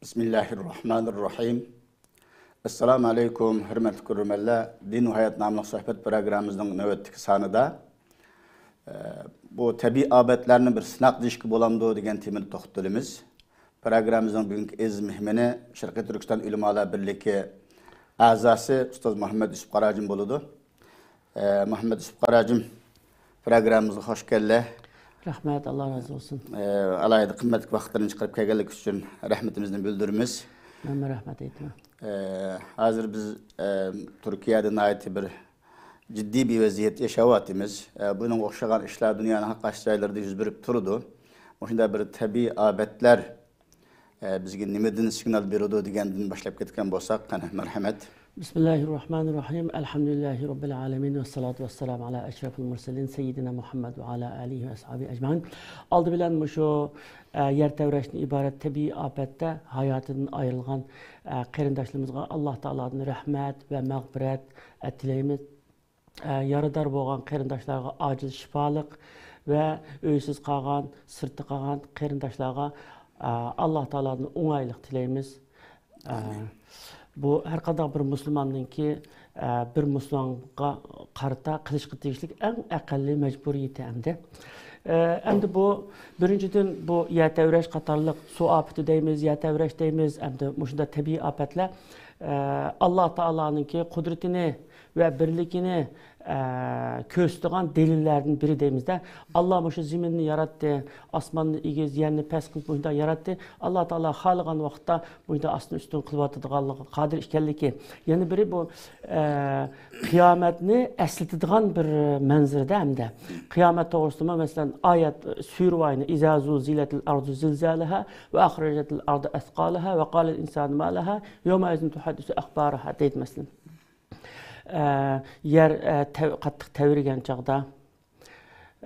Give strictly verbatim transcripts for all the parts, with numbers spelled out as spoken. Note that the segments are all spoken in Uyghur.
بىسمىللاھىررەھمانىررەھىم. ئەسسالامۇ ئەلەيكۇم، ھۆرمەتلىك كۆرۈرمەنلەر. دىن ۋە ھايات ناملىق سۆھبەت پروگراممىمىزنىڭ نۆۋەتتىكى سانىدا، ئە، بۇ تەبىئىي ئاپەتلەرنى بىر سىناق دېيىشكە بولامدۇ دېگەن تېمىدا توختىلىمىز. پروگراممىمىزنىڭ بۈگۈنكى ئەزىز مېھمىنى شەرقىي تۈركىستان ئۆلىمالار بىرلىكى ئەزاسى ئۇستاز مۇھەممەد يۈسۈپ قاراجىم بولىدۇ. ئە، مۇھەممەد يۈسۈپ قاراجىم، پروگراممىمىزغا خوش كەلدى. رەھمەت، ئاللا رازى بولسۇن. ئە، ئالاھىدە قىممەتلىك ۋاقىتلىرىنى چىقىرىپ كەلگەنلىكى ئۈچۈن رەھمىتىمىزنى بىلدۈرىمىز. مەنمۇ رەھمەت ئېيتىمەن. ئە، ھازىر بىز، ئە، تۈركىيەدە ناھايىتى بىر جىددىي بىر ۋەزىيەت ياشاۋاتىمىز. ئە، بۇنىڭغا ئوخشىغان ئىشلار دۇنيانىڭ ھەر قايسى جايلىرىدا يۈز بېرىپ تۇرىدۇ. مۇشۇنداق بىر تەبىئىي ئاپەتلەر، ئە، بىزگە نېمىدىن سىگنال بېرىدۇ دېگەندىن باشلاپ كەتكەن بولساق، قېنى، مەرھەمەت. بىسمىللاھىررەھمانىررەھىم. ئەلھەمدۇلىللاھى رەببىل ئالەمىن. ۋەسسالاتۇ ۋەسسالامۇ ئالا ئەشرەفىل مۇرسەلىن سەييىدىنا مۇھەممەد ۋە ئالا ئالىھى ۋە ئەسھابىھى ئەجمەئىن. ئالدى بىلەن مۇشۇ، ئە، يەر تەۋرەشتىن ئىبارەت تەبىئىي ئاپەتتە ھاياتىدىن ئايرىلغان، ئە، قېرىنداشلىرىمىزغا ئاللا تائالادىن رەھمەت ۋە مەغپىرەت، ئە، تىلەيمىز. ئە، يارىدار بولغان قېرىنداشلارغا ئاجىل شىپالىق ۋە ئۆيسىز قالغان، سىرتتا قالغان قېرىنداشلارغا، ئە، ئاللا تائالادىن ئوڭايلىق تىلەيمىز. ئە، ئامىن. بۇ ھەر قانداق بىر مۇسۇلماننىڭكى، ئە، بىر مۇسۇلمانغا قارىتا قىلىشقا تېگىشلىك ئەڭ ئەقەللىي مەجبۇرىيىتى ئەمدى. ئە، ئەمدى بۇ، بىرىنچىدىن، بۇ يەر تەۋرەش قاتارلىق سۇ ئاپىتى دەيمىز، يەر تەۋرەش دەيمىز، ئەمدى مۇشۇنداق تەبىئىي ئاپەتلەر، ئە، ئاللا تائالانىڭكى قۇدرىتىنى ۋە بىرلىكىنى، ئە، كۆرسىتىدىغان دەلىللەردىن بىرى دەيمىزدە. ئاللا مۇشۇ زېمىننى ياراتتى، ئاسماننى ئېگىز، يەرنى پەس قىلىپ مۇشۇنداق ياراتتى. ئاللا تائالا خالىغان ۋاقىتتا مۇشۇنداق ئاستىن ئۈستۈن قىلىۋاتىدىغانلىقىغا قادىر ئىكەنلىكى. يەنە بىرى بۇ، ئە، قىيامەتنى ئەسلىتىدىغان بىر مەنزىرىدە ھەمدە. قىيامەت توغرىسىدىمۇ، مەسىلەن، ئايەت، سۈرە ۋاينى، ئىزا زۇلزىلەتىل ئارزۇ زىلزالىھا ۋە ئەخرەجەتىل ئارزۇ ئەسقالىھا ۋە قالەل ئىنسانۇ ما لەھا يەۋمەئىزىن تۇھەددىسۇ ئەخبارىھا دەيدۇ، مەسىلەن. ئە، يەر، ئە، تەۋ-، قاتتىق تەۋرىگەن چاغدا،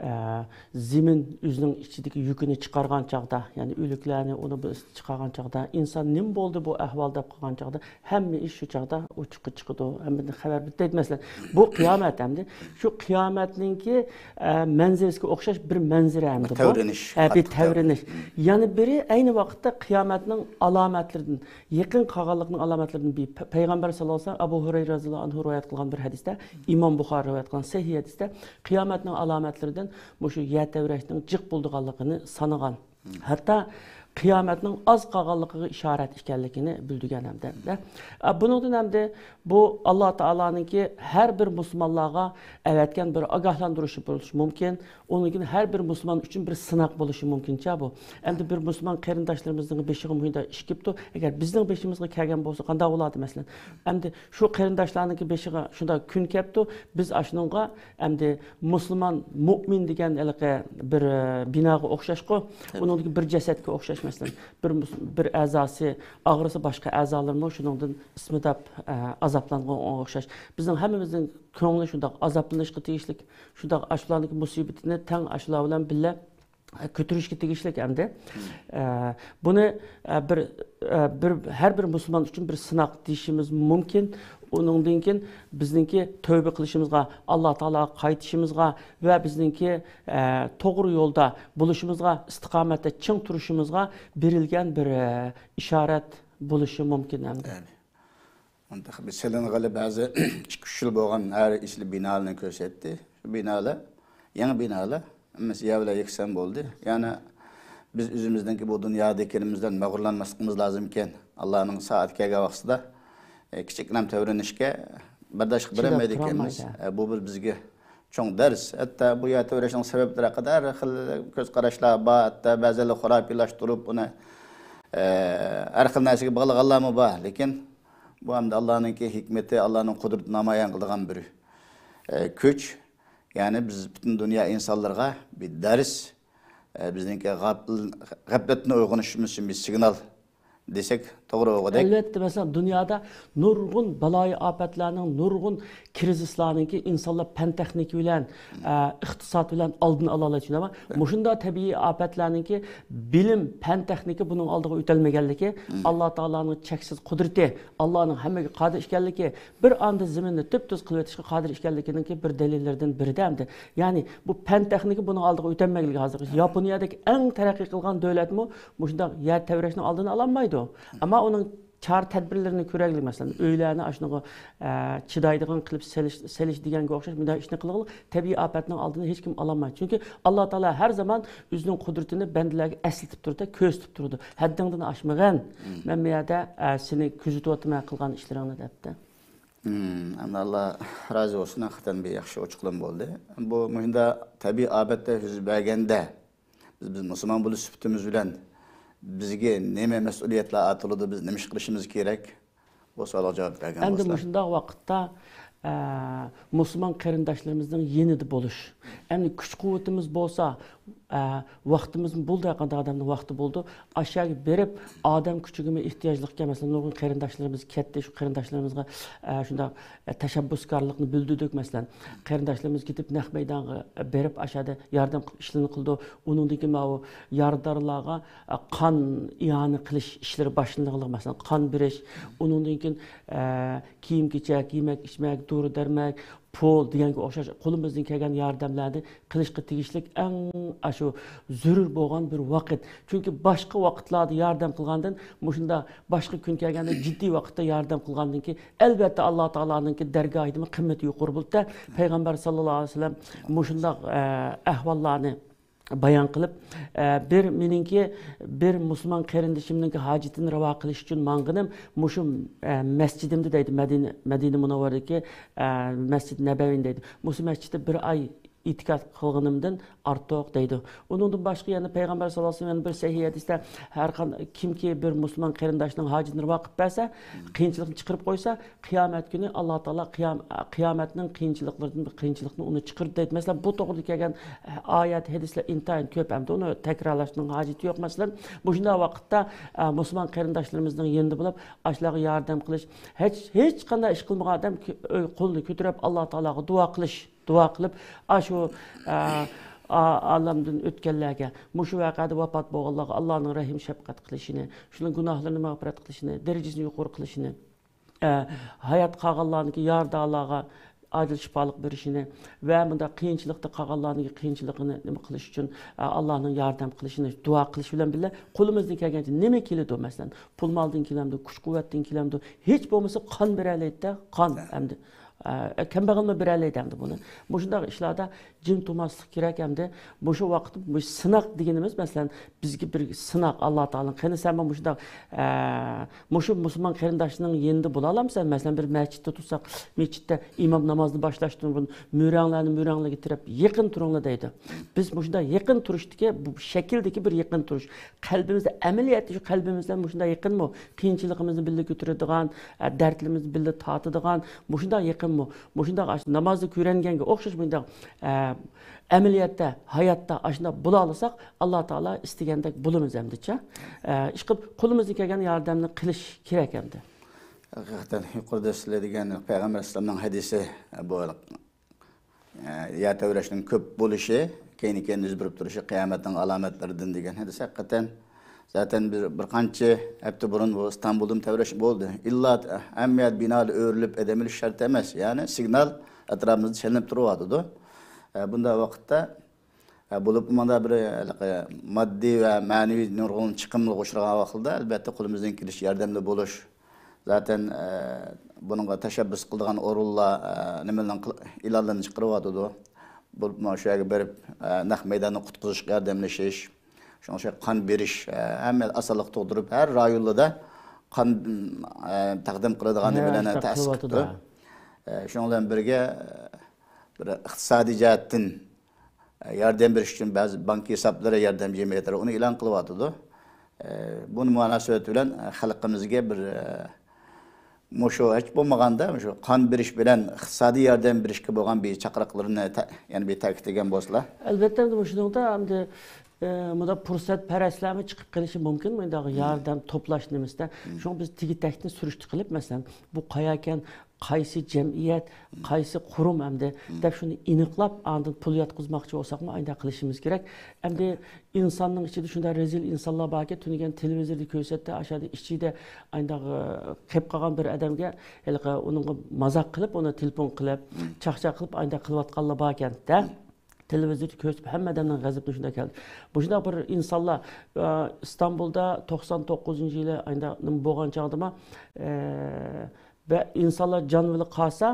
ئە، زېمىن ئۆزىنىڭ ئىچىدىكى يۈكىنى چىقارغان چاغدا، يەنى ئۆلۈكلەرنى ئۇنى بىر چىقارغان چاغدا، ئىنسان نېمە بولدى بۇ ئەھۋال دەپ قالغان چاغدا، ھەممە ئىش شۇ چاغدا ئوچۇققا چىقىدۇ، ھەممىدىن خەۋەر بېرىدۇ دەيدۇ، مەسىلەن. بۇ قىيامەت ئەمدى. شۇ قىيامەتنىڭكى، ئە، مەنزىرىسىگە ئوخشاش بىر مەنزىرە ئەمدى بۇ. تەۋرىنىش، ھە، بىر قاتتىق تەۋرىنىش. تەۋرىنىش. يەنە بىرى ئەينى ۋاقىتتا قىيامەتنىڭ ئالامەتلىرىدىن، يېقىن قالغانلىقنىڭ ئالامەتلىرىدىن بىر پە-، پەيغەمبەر ساللاللاھۇ ئەلەيھى ۋەسەللەم ئەبۇ ھۇرەيرە رەزىياللاھۇ ئەنھۇ رىۋايەت قىلغان بىر ھەدىستە، ئىمام بۇخارى رىۋايەت قىلغان سەھىھ ھەدىستە، قىيامەتنىڭ ئالامەتلىرىدىن مۇشۇ يەر تەۋرەشنىڭ جىق بولىدىغانلىقىنى سانىغان. ھەتتا قىيامەتنىڭ ئاز قالغانلىقىغا ئىشارەت ئىكەنلىكىنى بىلدۈرگەن ھەمدە. ئە، بۇنىڭدىن ھەمدە بۇ ئاللا تائالانىڭكى ھەر بىر مۇسۇلمانلارغا ئەۋەتكەن بىر ئاگاھلاندۇرۇشى بولۇشى مۇمكىن. ئۇنىڭدىن كېيىن ھەر بىر مۇسۇلمان ئۈچۈن بىر سىناق بولۇشى مۇمكىنچە بۇ. ئەمدى بىر مۇسۇلمان قېرىنداشلىرىمىزنىڭ بېشىغا مۇشۇنداق ئىش كېلىپتۇ. ئەگەر بىزنىڭ بېشىمىزغا كەلگەن بولسا قانداق بولاتتى، مەسىلەن؟ ئەمدى شۇ قېرىنداشلارنىڭكى بېشىغا شۇنداق كۈن كەپتۇ، بىز ئاشۇنىڭغا ئەمدى مۇسۇلمان مۇئمىن دېگەن ھېلىقى بىر، ئە، بىناغا ئوخشاشقۇ، ئۇنىڭدىكى بىر جەسەتكە ئوخشاش، مەسىلەن، بىر مۇس-، بىر ئەزاسى ئاغرىسا باشقا ئەزالىرىمۇ شۇنىڭدىن ئىسمىداپ، ئە، ئازابلانغان ئوخشاش. بىزنىڭ ھەممىمىزنىڭ كۆڭلى شۇنداق ئازابلىنىشقا تېگىشلىك، شۇنداق ئاشۇلارنىڭكى مۇسىبىتىنى تەڭ ئاشۇلار بىلەن بىللە، ئە، كۆتۈرۈشكە تېگىشلىك ئەمدى. ئە، بۇنى، ئە، بىر، ئە، بىر، ھەر بىر مۇسۇلمان ئۈچۈن بىر سىناق دېيىشىمىز مۇمكىن. ئۇنىڭدىن كېيىن بىزنىڭكى تەۋبە قىلىشىمىزغا، ئاللا تائالاغا قايتىشىمىزغا ۋە بىزنىڭكى، ئە، توغرا يولدا بولۇشىمىزغا، ئىستىقامەتتە چىڭ تۇرۇشىمىزغا بېرىلگەن بىر، ئە، ئىشارەت بولۇشى مۇمكىن ئەمدى. ئۇنداق بىر سېلىنغىلى بەزى ئىككى، ئۈچ يىل بولغان ھەر ئىشلى بىنالارنى كۆرسەتتى. شۇ بىنالار، يېڭى بىنالار، ھەممىسى يەر بىلەن يەكسان بولدى. يەنى بىز ئۆزىمىزنىڭكى بۇ دۇنيادا ئىكەنلىكىمىز بىلەن مەغرۇرلانماسلىقىمىز لازىم ئىكەن. ئاللانىڭ سائىتى كەلگەن ۋاقتىدا، ئە، كىچىككىنە تەۋرىنىشكە بەرداشلىق بېرەلمەيدۇ ئىكەنمىز. ئە، بۇ بىر بىزگە چوڭ دەرس. ھەتتا بۇ يەر تەۋرەشنىڭ سەۋەبلىرى ھەققىدە ھەر خىل كۆز قاراشلار بار. ھەتتا بەزىلەر خۇراپىيلاشتۇرۇپ ئۇنى، ئە، ھەر خىل نەرسىگە باغلىغانلارمۇ بار. لېكىن بۇ ئەمدى ئاللانىڭكى ھېكمىتى، ئاللانىڭ قۇدرىتى نامايان قىلىدىغان بىر، ئە، كۈچ. يەنى بىز پۈتۈن دۇنيا ئىنسانلىرىغا بىر دەرس، ئە، بىزنىڭكى غاپىل، غەپلەتتىن ئويغىنىشىمىز ئۈچۈن بىر سىگنال دېسەك توغرا بولغۇدەك. ئەلۋەتتە، مەسىلەن، دۇنيادا نۇرغۇن بالايىئاپەتلەرنىڭ، نۇرغۇن كىرىزىسلارنىڭكى ئىنسانلار پەن تېخنىكا بىلەن، ئە، ئىقتىساد بىلەن ئالدىنى ئالالايدۇ، شۇنداقمۇ؟ مۇشۇنداق تەبىئىي ئاپەتلەرنىڭكى بىلىم، پەن تېخنىكا بۇنىڭ ئالدىغا ئۆتەلمىگەنلىكى، ئاللا تائالانىڭ چەكسىز قۇدرىتى، ئاللانىڭ ھەممىگە قادىر ئىكەنلىكى، بىر ئاندا زېمىننى تۈپتۈز قىلىۋېتىشقا قادىر ئىكەنلىكىنىڭكى بىر دەلىللىرىدىن بىرىدە ئەمدى. يەنى بۇ پەن تېخنىكا بۇنىڭ ئالدىغا ئۆتەلمەيدىكەنلىكى ھازىر. ياپونىيەدەك ئەڭ تەرەققىي قىلغان دۆلەتمۇ مۇشۇنداق يەر تەۋرەشنىڭ ئالدىنى ئالالمايدۇ. ئەمما ئۇنىڭ چارە تەدبىرلىرىنى كۆرەيلى، مەسىلەن، ئۆيلەرنى ئاشۇنىڭغا، ئە، چىدايدىغان قىلىپ سېلىش، سېلىش دېگەنگە ئوخشاش مۇنداق ئىشنى قىلغىلى، تەبىئىي ئاپەتنىڭ ئالدىنى ھېچكىم ئالالمايدۇ. چۈنكى ئاللا تائالا ھەر زامان ئۆزىنىڭ قۇدرىتىنى بەندىلەرگە ئەسلىتىپ تۇرىدۇ، كۆرسىتىپ تۇرىدۇ. ھەددىڭدىن ئاشمىغىن، مەن بۇ يەردە، ئە، سېنى كۆزىتىۋاتىمەن قىلغان ئىشلىرىڭنى دەپتۇ. مم، ئەمدى ئاللا رازى بولسۇن، ھەقىقەتەن بىر ياخشى ئوچۇقلىما بولدى. بۇ مۇشۇنداق تەبىئىي ئاپەتلەر يۈز بەرگەندە، بىز، بىز مۇسۇلمان بولۇش سۈپىتىمىز بىلەن بىزگە نېمە مەسئۇلىيەتلەر ئارتىلىدۇ، بىز نېمە ئىش قىلىشىمىز كېرەك؟ بۇ سوئالغا جاۋاب بەرگەن ئەمدى بولسىلا. مۇشۇنداق ۋاقىتتا، ئە، مۇسۇلمان قېرىنداشلىرىمىزنىڭ يېنىدا بولۇش. ئەمدى كۈچ قۇۋۋىتىمىز بولسا، ئە، ۋاقتىمىزمۇ بولدى، ھەرقانداق ئادەمنىڭ ۋاقتى بولىدۇ. ئاشۇ يەرگە بېرىپ، ئادەم كۈچىگىمۇ ئېھتىياجلىق ئىكەن. مەسىلەن، نۇرغۇن قېرىنداشلىرىمىز كەتتى، شۇ قېرىنداشلىرىمىزغا، ئە، شۇنداق، ئە، تەشەببۇسكارلىقنى بىلدۈردۇق. مەسىلەن، قېرىنداشلىرىمىز كېتىپ، نەق مەيدانغا بېرىپ، ئاشۇ يەردە ياردەم ئىشلىرىنى قىلىدۇ. ئۇنىڭدىن كېيىن ماۋۇ يارىدارلارغا، ئە، قان ئىئانە قىلىش ئىشلىرى باشلىنىدىغانلىقى، مەسىلەن، قان بېرىش، ئۇنىڭدىن كېيىن، ئە، كىيىم-كېچەك، يېمەك-ئىچمەك، دورا-دەرمەك، پۇل دېگەنگە ئوخشاش قولىمىزدىن كەلگەن ياردەملەرنى قىلىشقا تېگىشلىك ئەڭ ئاشۇ زۆرۈر بولغان بىر ۋاقىت. چۈنكى باشقا ۋاقىتلاردا ياردەم قىلغاندىن، مۇشۇنداق باشقا كۈن كەلگەندە جىددىي ۋاقىتتا ياردەم قىلغاندىن كېيىن، ئەلۋەتتە، ئاللا تائالانىڭكى دەرگاھىدىمۇ قىممىتى يۇقىرى بولىدۇ. پەيغەمبەر ساللاللاھۇ ئەلەيھى ۋەسەللەم مۇشۇنداق، ئە، ئەھۋاللارنى بايان قىلىپ، ئە، بىر مېنىڭكى، بىر مۇسۇلمان قېرىندىشىمنىڭكى ھاجىتىنى راۋا قىلىش ئۈچۈن ماڭغىنىم مۇشۇ، ئە، مەسچىدىمدە دەيدۇ، مەدىنە، مەدىنە مۇنەۋۋەردىكى، ئە، مەسچىد نەبەۋىنى دەيدۇ. مۇشۇ مەسچىتتە بىر ئاي ئېتىكاپ قىلغىنىمدىن ئارتۇق دەيدۇ. ئۇنىڭدىن باشقا يەنە پەيغەمبەر ساللاللاھۇ ئەلەيھى ۋەسەللەم يەنە بىر سەھىھ ھەدىستە، ھەر قان-، كىمكى بىر مۇسۇلمان قېرىنداشنىڭ ھاجىتىنى راۋا قىلىپ بەرسە، قىيىنچىلىقنى چىقىرىپ قويسا، قىيامەت كۈنى ئاللا تائالا قىيام-، قىيامەتنىڭ قىيىنچىلىقلىرىدىن بىر قىيىنچىلىقنى ئۇنى چىقىرىدۇ دەيدۇ. مەسىلەن، بۇ توغرىدا كەلگەن ئايەت، ھەدىسلەر ئىنتايىن كۆپ، ئەمدى ئۇنى تەكرارلاشنىڭ ھاجىتى يوق. مەسىلەن، مۇشۇنداق ۋاقىتتا، ئە، مۇسۇلمان قېرىنداشلىرىمىزنىڭ يېنىدا بولۇپ، ئاشۇلارغا ياردەم قىلىش، ھېچ، ھېچقانداق ئىش قىلمىغان ئادەم كۆ-، قولىنى كۆتۈرۈپ، ئاللا تائالاغا دۇئا قىلىش، دۇئا قىلىپ، ئاشۇ، ئە، ئا-، ئالەمدىن ئۆتكەنلەرگە، مۇشۇ ۋەقەدە ۋاپات بولغانلارغا ئاللانىڭ رەھىم شەپقەت قىلىشىنى، شۇنىڭ گۇناھلىرىنى مەغپىرەت قىلىشىنى، دەرىجىسىنى يۇقىرى قىلىشىنى، ئە، ھايات قالغانلارنىڭكى يارىدارلارغا ئاجىل شىپالىق بېرىشىنى ۋە مۇنداق قىيىنچىلىقتا قالغانلارنىڭكى قىيىنچىلىقىنى نېمە قىلىش ئۈچۈن، ئە، ئاللانىڭ ياردەم قىلىشىنى دۇئا قىلىش بىلەن بىللە، قولىمىزدىن كەلگەنچە نېمە كېلىدۇ، مەسىلەن، پۇل مالدىن كېلەمدۇ، كۈچ قۇۋۋەتتىن كېلەمدۇ، ھېچ بولمىسا قان بېرەلەيدىدە، قان ئەمدى. ئە، كەمبەغەلمۇ بېرەلەيدۇ ئەمدى بۇنى. مۇشۇنداق ئىشلاردا جىم تۇرماسلىق كېرەك ئەمدى. مۇشۇ ۋاقىت، مۇشۇ سىناق دېگىنىمىز، مەسىلەن، بىزگە بىر سىناق، ئاللا تائالانىڭ، قېنى سەنمۇ مۇشۇنداق، ئە، مۇشۇ مۇسۇلمان قېرىنداشنىڭ يېنىدا بولالامسەن؟ مەسىلەن، بىر مەسچىتتە تۇرساق، مەسچىتتە ئىمام نامازنى باشلاشتىن بۇرۇن مۈرەڭلەرنى مۈرەڭلىگە تىرەپ يېقىن تۇرۇڭلار دەيدۇ. بىز مۇشۇنداق يېقىن تۇرۇشتىكى، بۇ شەكىلدىكى بىر يېقىن تۇرۇش. قەلبىمىزدە، ئەمەلىيەتتە شۇ قەلبىمىز بىلەن مۇشۇنداق يېقىنمۇ؟ قىيىنچىلىقىمىزنى بىللە كۆتۈرىدىغان، ئە، دەردلىرىمىزنى بىللە تارتىدىغان مۇشۇنداق يېقىنمۇ؟ مۇشۇنداق ئاشۇ نامازدا كۆرۈنگەنگە ئوخشاش مۇشۇنداق، ئە، ئەمەلىيەتتە، ھاياتتا ئاشۇنداق بولالىساق، ئاللا تائالا ئىستىگەندەك بولىمىز ئەمدىچە. ئە، ئىشقىلىپ، قولىمىزدىن كەلگەن ياردەمنى قىلىش كېرەك ئەمدى. ھەقىقەتەن، يۇقىرىدا سىلەر دېگەن پەيغەمبەر ئەلەيھىسسالامنىڭ ھەدىسى، بۇ، ئە، يەر تەۋرەشنىڭ كۆپ بولۇشى، كەينى-كەينىدىن يۈز بېرىپ تۇرۇشى قىيامەتنىڭ ئالامەتلىرىدىن دېگەن ھەدىس ھەقىقەتەن. زاتەن بىر، بىر قانچە ھەپتە بۇرۇن بۇ ئىستانبۇلدىمۇ تەۋرەش بولدى. ئىللا ھەممە يەر بىنالار ئۆرۈلۈپ ئادەم ئۆلۈش شەرت ئەمەس. يەنى سىگنال ئەتراپىمىزدا چېلىنىپ تۇرۇۋاتىدۇ. ئە، بۇنداق ۋاقىتتا، ئە، بولۇپمۇ مانا بىر، ھېلىقى ماددىي ۋە مەنىۋى نۇرغۇن چىقىملىق ئۇچرىغان ۋاقتىدا، ئەلۋەتتە، قولىمىزدىن كېلىشىچە ياردەمدە بولۇش. زاتەن، ئە، بۇنىڭغا تەشەببۇس قىلىدىغان ئورۇنلار، ئە، نېمىلەرنىڭ قىل-، ئېلانلىرىنى چىقىرىۋاتىدۇ. بولۇپمۇ شۇ يەرگە بېرىپ، ئە، نەق مەيداندا قۇتقۇزۇشقا ياردەملىشىش، شۇنىڭ ئۈچۈن قان بېرىش، ئە، ھەممە ئاسانلىق تۇغدۇرۇپ، ھەر رايونلاردا قان، ئە، تەقدىم قىلىدىغان نېمىلەرنى تەسىس قىلىپتۇ. ئە، شۇنىڭ بىلەن بىرگە، ئە، بىر ئىقتىسادىي جەھەتتىن ياردەم بېرىش ئۈچۈن بەزى بانكا ھېسابلىرى، ياردەم جەمئىيەتلىرى ئۇنى ئېلان قىلىۋاتىدۇ. ئە، بۇ مۇناسىۋەت بىلەن خەلقىمىزگە بىر، ئە، مۇشۇ ھېچ بولمىغاندا مۇشۇ قان بېرىش بىلەن ئىقتىسادىي ياردەم بېرىشكە بولغان بىر چاقىرىقلىرىنى تە-، يەنە بىر تەكىتلىگەن بولسىلا. ئەلۋەتتە، ئەمدى مۇشۇنىڭدا ئەمدى، ئە، مۇنداق پۇرسەتپەرەسلەرمۇ چىقىپ قېلىشى مۇمكىن، مۇنداق ياردەم توپلاش نېمىسىدە. شۇڭا بىز تېگى-تەكتىنى سۈرۈشتە قىلىپ، مەسىلەن، بۇ قايەركەن، قايسى جەمئىيەت، قايسى قۇرۇم ئەمدى دەپ شۇنى ئېنىقلاپ، ئاندىن پۇل ياتقۇزماقچى بولساقمۇ، ئانداق قىلىشىمىز كېرەك. ئەمدى ئىنساننىڭ ئىچىدە شۇنداق رەزىل ئىنسانلار باركەن، تۈنۈگۈن تېلېۋىزوردا كۆرسەتتى، ئاشۇ يەردە ئىچىدە ئانداق، ئە، قېلىپ قالغان بىر ئادەمگە ھېلىقى ئۇنىڭغا مازاق قىلىپ، ئۇنى تېلېفون قىلىپ، چاقچاق قىلىپ، ئانداق قىلىۋاتقانلار باركەن-دە. تېلېۋىزوردا كۆرسىتىپ، ھەممە ئادەمنىڭ غەزىپىنى شۇنداق كەلدى. مۇشۇنداق بىر ئىنسانلار، ئا، ئىستانبۇلدا توقسان توققۇزىنچى يىلى ئايدا نېمە بولغان چاغدىما، ئە، ۋە ئىنسانلار جان بىلەن قالسا،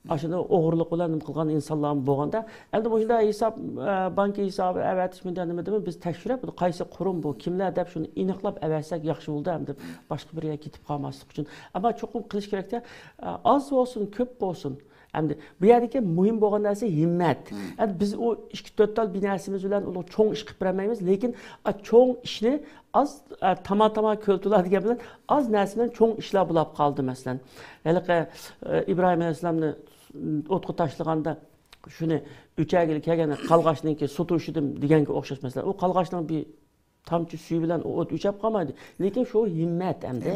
ئاشۇنى ئوغرىلىق بىلەن نېمە قىلغان ئىنسانلارمۇ بولغاندا، ئەمدى مۇشۇنداق ھېساب، ئە، بانكا ھېسابى ئەۋەتىش مۇنداق نېمە دېمە، بىز تەكشۈرۈپ، بۇ قايسى قۇرۇم بۇ، كىملەر دەپ شۇنى ئېنىقلاپ ئەۋەتسەك ياخشى بولىدۇ، ئەمدى باشقا بىر يەرگە كېتىپ قالماسلىق ئۈچۈن. ئەمما چوقۇم قىلىش كېرەكتە، ئە، ئاز بولسۇن، كۆپ بولسۇن. ئەمدى بۇ يەردىكى مۇھىم بولغان نەرسە ھىممەت. ئەمدى بىز ئۇ ئىككى تۆت تال بىر نەرسىمىز بىلەن ئۇلۇغ چوڭ ئىش قىلىپ بېرەلمەيمىز، لېكىن ئا، چوڭ ئىشنى ئاز، ئا، تاما-تاما كۆل تولا دېگەن بىلەن ئاز نەرسە بىلەن چوڭ ئىشلار بولاپ قالدى، مەسىلەن. ھېلىقى، ئە، ئىبراھىم ئەلەيھىسسالامنى ئوتقا تاشلىغاندا شۇنى ئۆچەرگىلى كەلگەندە قالغاچنىڭكى سۇ توشۇدۇم دېگەنگە ئوخشاش، مەسىلەن. ئۇ قالغاچنىڭ بىر تامچە سۈيى بىلەن ئۇ ئوت ئۆچەپ قالمايدۇ. لېكىن شۇ ھىممەت ئەمدى.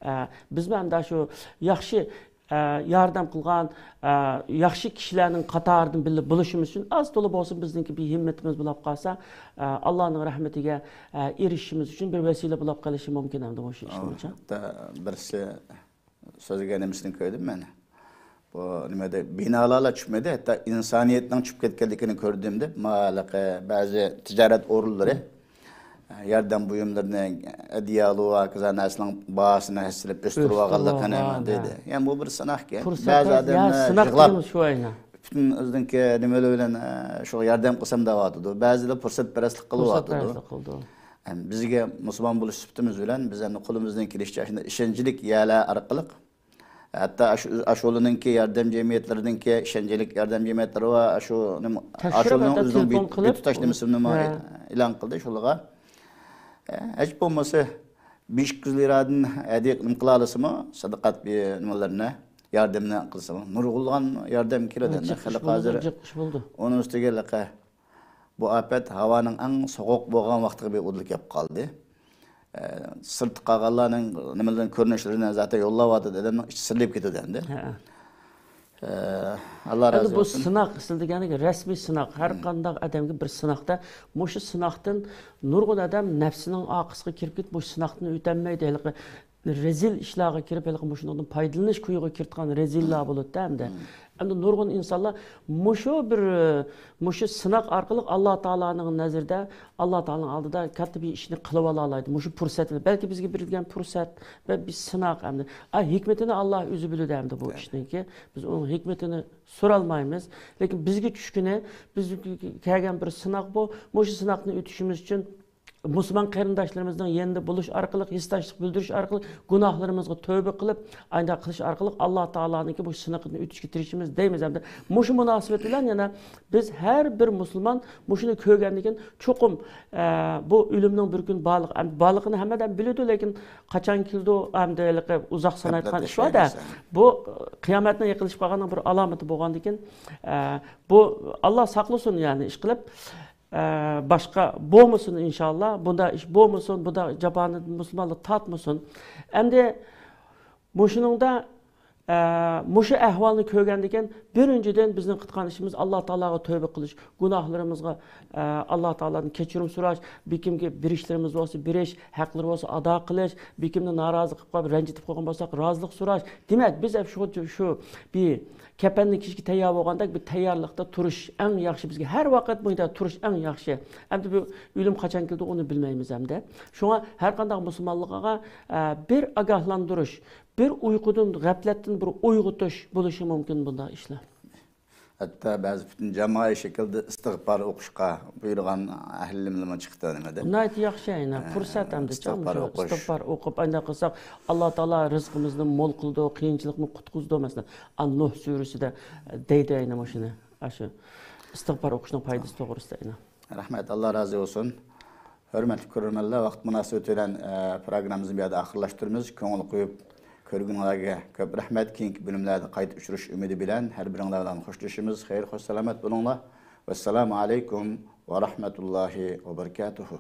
ئە، بىزمۇ ئەمدى شۇ ياخشى، ئە، ياردەم قىلغان، ئە، ياخشى كىشىلەرنىڭ قاتارىدىن بىللە بولۇشىمىز ئۈچۈن ئاز تولا بولسۇن بىزنىڭكى بىر ھىممىتىمىز بولاپ قالسا، ئە، ئاللانىڭ رەھمىتىگە، ئە، ئېرىشىشىمىز ئۈچۈن بىر ۋەسىلە بولاپ قېلىشى مۇمكىن ئەمدى مۇشۇ ئىشنىڭ ئۈچۈن. ھەتتا بىرسى سۆزلىگەن نېمىسىنى كۆردۈم مەن. بۇ نېمە دەپ، بىنالارلا چۈشمىدى، ھەتتا ئىنسانىيەتنىڭ چۈشۈپ كەتكەنلىكىنى كۆردۈم دەپ، ماۋۇ ھېلىقى بەزى تىجارەت ئورۇنلىرى ياردەم بۇيۇملىرىنى، ئەدىيالۇ ۋە ھاكازا نەرسىنىڭ باھاسىنى ھەسسىلەپ ئۆستۈرۈۋالغانلىقىنى ئۆستۈرۈۋالغان، دېدى. ھە. يەنى بۇ بىر سىناق ئىكەن. پۇرسەت، بەزى يا، ئادەملەر سىناق يىغلاپ دېگىنىمىز شۇ ئەينى. پۈتۈن ئۆزىنىڭكى نېمىلىرى بىلەن، ئە، شۇ ياردەم قىلسام دەۋاتىدۇ. بەزىلەر پۇرسەتپەرەسلىك قىلىۋاتىدۇ. پۇرسەتپەرەسلىك قىلىدۇ. ھەم بىزگە مۇسۇلمان بولۇش سۈپىتىمىز بىلەن بىز ئەمدى قولىمىزدىن كېلىشىچە شۇنداق ئىشەنچلىك يەرلەر ئارقىلىق، ھەتتا ئاشۇ، ئاشۇلىنىڭكى ياردەم جەمئىيەتلىرىنىڭكى، ئىشەنچلىك ياردەم جەمئىيەتلىرى بار، ئاشۇ نېمە، تەكشۈرۈپ، ئاشۇلىنىڭ ھەتتا ئۆزىنىڭ تېلېفون بىر، قىلىپ، بىر تۇتاش نېمىسىنى نېمە ھە. ئېلان قىلدى، شۇلىغا. ھە، ھېچ بولمىسا، بىر ئىككى يۈز لىرادىن ھەدىيە نېمە قىلالىسىمۇ، سەدىقەت بىر نېمىلەرنى، ياردەمنى قىلسىمۇ، نۇرغۇنلىغان ياردەم كېلىدۇ. جىق ئىش خەلق بولىدۇ، ھازىر جىق ئىش بولىدۇ. ئۇنىڭ ئۈستىگە ھېلىقى بۇ ئاپەت ھاۋانىڭ ئەڭ سوغۇق بولغان ۋاقتىغا بىر ئۇدۇل كەپ قالدى. ئە، سىرتتا قالغانلارنىڭ نېمىلەرنى، كۆرۈنۈشلىرىنى زاتەن يوللاۋاتىدۇ، ئادەمنىڭ ئىچى سىرلىپ كېتىدۇ ئەمدى. ھە. ئە، ئاللا ئەمدى رازى بۇ بولسۇن. سىناق، سىز دېگەندەك رەسمىي سىناق، ھەر قانداق ئادەمگە بىر سىناقتا، مۇشۇ سىناقتىن نۇرغۇن ئادەم نەپسىنىڭ ئارقىسىغا كىرىپ كېتىپ، مۇشۇ سىناقتىن ئۆتەلمەيدۇ. ھېلىقى رەزىل ئىشلارغا كىرىپ، ھېلىقى مۇشۇنىڭدىن پايدىلىنىش كويىغا كىرىدىغان رەزىللار بولىدۇ ئەمدى. ئەمدى نۇرغۇن ئىنسانلار مۇشۇ بىر، مۇشۇ سىناق ئارقىلىق ئاللا تائالانىڭ نەزىرىدە، ئاللا تائالانىڭ ئالدىدا كاتتا بىر ئىشنى قىلىۋالالايدۇ. مۇشۇ پۇرسەت بىلەن، بەلكى بىزگە بېرىلگەن پۇرسەت ۋە بىر سىناق ئەمدى. ئا، ھېكمىتىنى ئاللا ئۆزى بىلىدۇ ئەمدى بۇ ئىشنىڭكى. بىز ئۇنىڭ ھېكمىتىنى سورالمايمىز. لېكىن بىزگە چۈشكىنى، بىزگە كەلگەن بىر سىناق بۇ. مۇشۇ سىناقتىن ئۆتۈشىمىز ئۈچۈن مۇسۇلمان قېرىنداشلىرىمىزنىڭ يېنىدا بولۇش ئارقىلىق، ھېسداشلىق بىلدۈرۈش ئارقىلىق، گۇناھلىرىمىزغا تۆبە قىلىپ، ئاينداق قىلىش ئارقىلىق ئاللا تائالانىڭكى بۇ سىنىقىدىن ئۆتۈشكە تىرىشىمىز دەيمىز ھەمدە. مۇشۇ مۇناسىۋەت بىلەن يەنە بىز ھەر بىر مۇسۇلمان مۇشۇنى كۆرگەندىن كېيىن چوقۇم، ئە، بۇ ئۆلۈمنىڭ بىر كۈن بارلىقى، ئەمدى بارلىقىنى ھەممە ئادەم بىلىدۇ، لېكىن قاچان كېلىدۇ، ئەمدى ھېلىقى ئۇزاق سانايدىغان ئىش بار-دە. بۇ، ئە، قىيامەتنىڭ يېقىنلىشىپ قالغاننىڭ بىر ئالامىتى بولغاندىن كېيىن، ئە، بۇ، ئاللا ساقلىسۇن، يەنى ئىشقىلىپ، ئە، باشقا بولمىسۇن ئىنشاللا. بۇنداق ئىش بولمىسۇن، بۇنداق جاپانى مۇسۇلمانلار تارتمىسۇن. ئەمدى مۇشۇنىڭدا، ئە، مۇشۇ ئەھۋالنى كۆرگەندىن كېيىن، بىرىنچىدىن، بىزنىڭ قىلىدىغان ئىشىمىز ئاللا تائالاغا تۆبە قىلىش، گۇناھلىرىمىزغا، ئە، ئاللا تائالادىن كەچۈرۈم سوراش، بىكىمگە بېرىشلىرىمىز بولسا بېرىش، ھەقلىرى بولسا ئادا قىلىش، بىكىمنى نارازى قىلىپ قويۇپ، رەنجىتىپ قويغان بولساق، رازىلىق سوراش. دېمەك، بىز ھەم شۇ، شۇ بىر كەپەننى كىيىشكە تەييار بولغاندەك بىر تەييارلىقتا تۇرۇش ئەڭ ياخشى بىزگە. ھەر ۋاقىت بۇ يەردە تۇرۇش ئەڭ ياخشى. ئەمدى بۇ ئۆلۈم قاچان كېلىدۇ، ئۇنى بىلمەيمىز ئەمدى. شۇڭا ھەر قانداق مۇسۇلمانلىقىغا، ئە، بىر ئاگاھلاندۇرۇش، بىر ئۇيقۇدىن، غەپلەتتىن بىر ئويغىتىش بولۇشى مۇمكىن بۇنداق ئىشلار. ھەتتا بەزى پۈتۈن جامائىي شەكىلدە ئىستىغپار ئوقۇشقا بۇيرۇغان ئەھلىملىمۇ چىقتى نېمىدە. ناھايىتى ياخشى ئەينە، ئە، پۇرسەت ئەمدى ئىستىغپار ئوقۇش. ئىستىغپار ئوقۇپ، ئانداق قىلساق، ئاللا تائالا رىزقىمىزنى مول قىلىدۇ، قىيىنچىلىقنى قۇتقۇزىدۇ، مەسىلەن. ئا، نۇھ سۈرىسىدە دەيدۇ ئەينە مۇشۇنى. ئاشۇ ئىستىغپار ئوقۇشنىڭ پايدىسى توغرىسىدا ئەينە. رەھمەت، ئاللا رازى بولسۇن. ھۆرمەتلىك كۆرۈرمەنلەر، ۋاقىت مۇناسىۋىتى بىلەن، ئە، پروگراممىمىزنى بۇ يەردە ئاخىرلاشتۇرىمىز. كۆڭۈل قويۇپ كۆرگىنىڭلارگە كۆپ رەھمەت. كېيىنكى بۆلۈملەردە قايتا ئۇچرىشىش ئۈمىدى بىلەن ھەر بىرىڭلار بىلەن خوشلىشىمىز. خەير، خوش سالامەت بولۇڭلار. ۋەسسالامۇ ئەلەيكۇم ۋە رەھمەتۇللاھى ۋە بەرىكاتۇھۇ.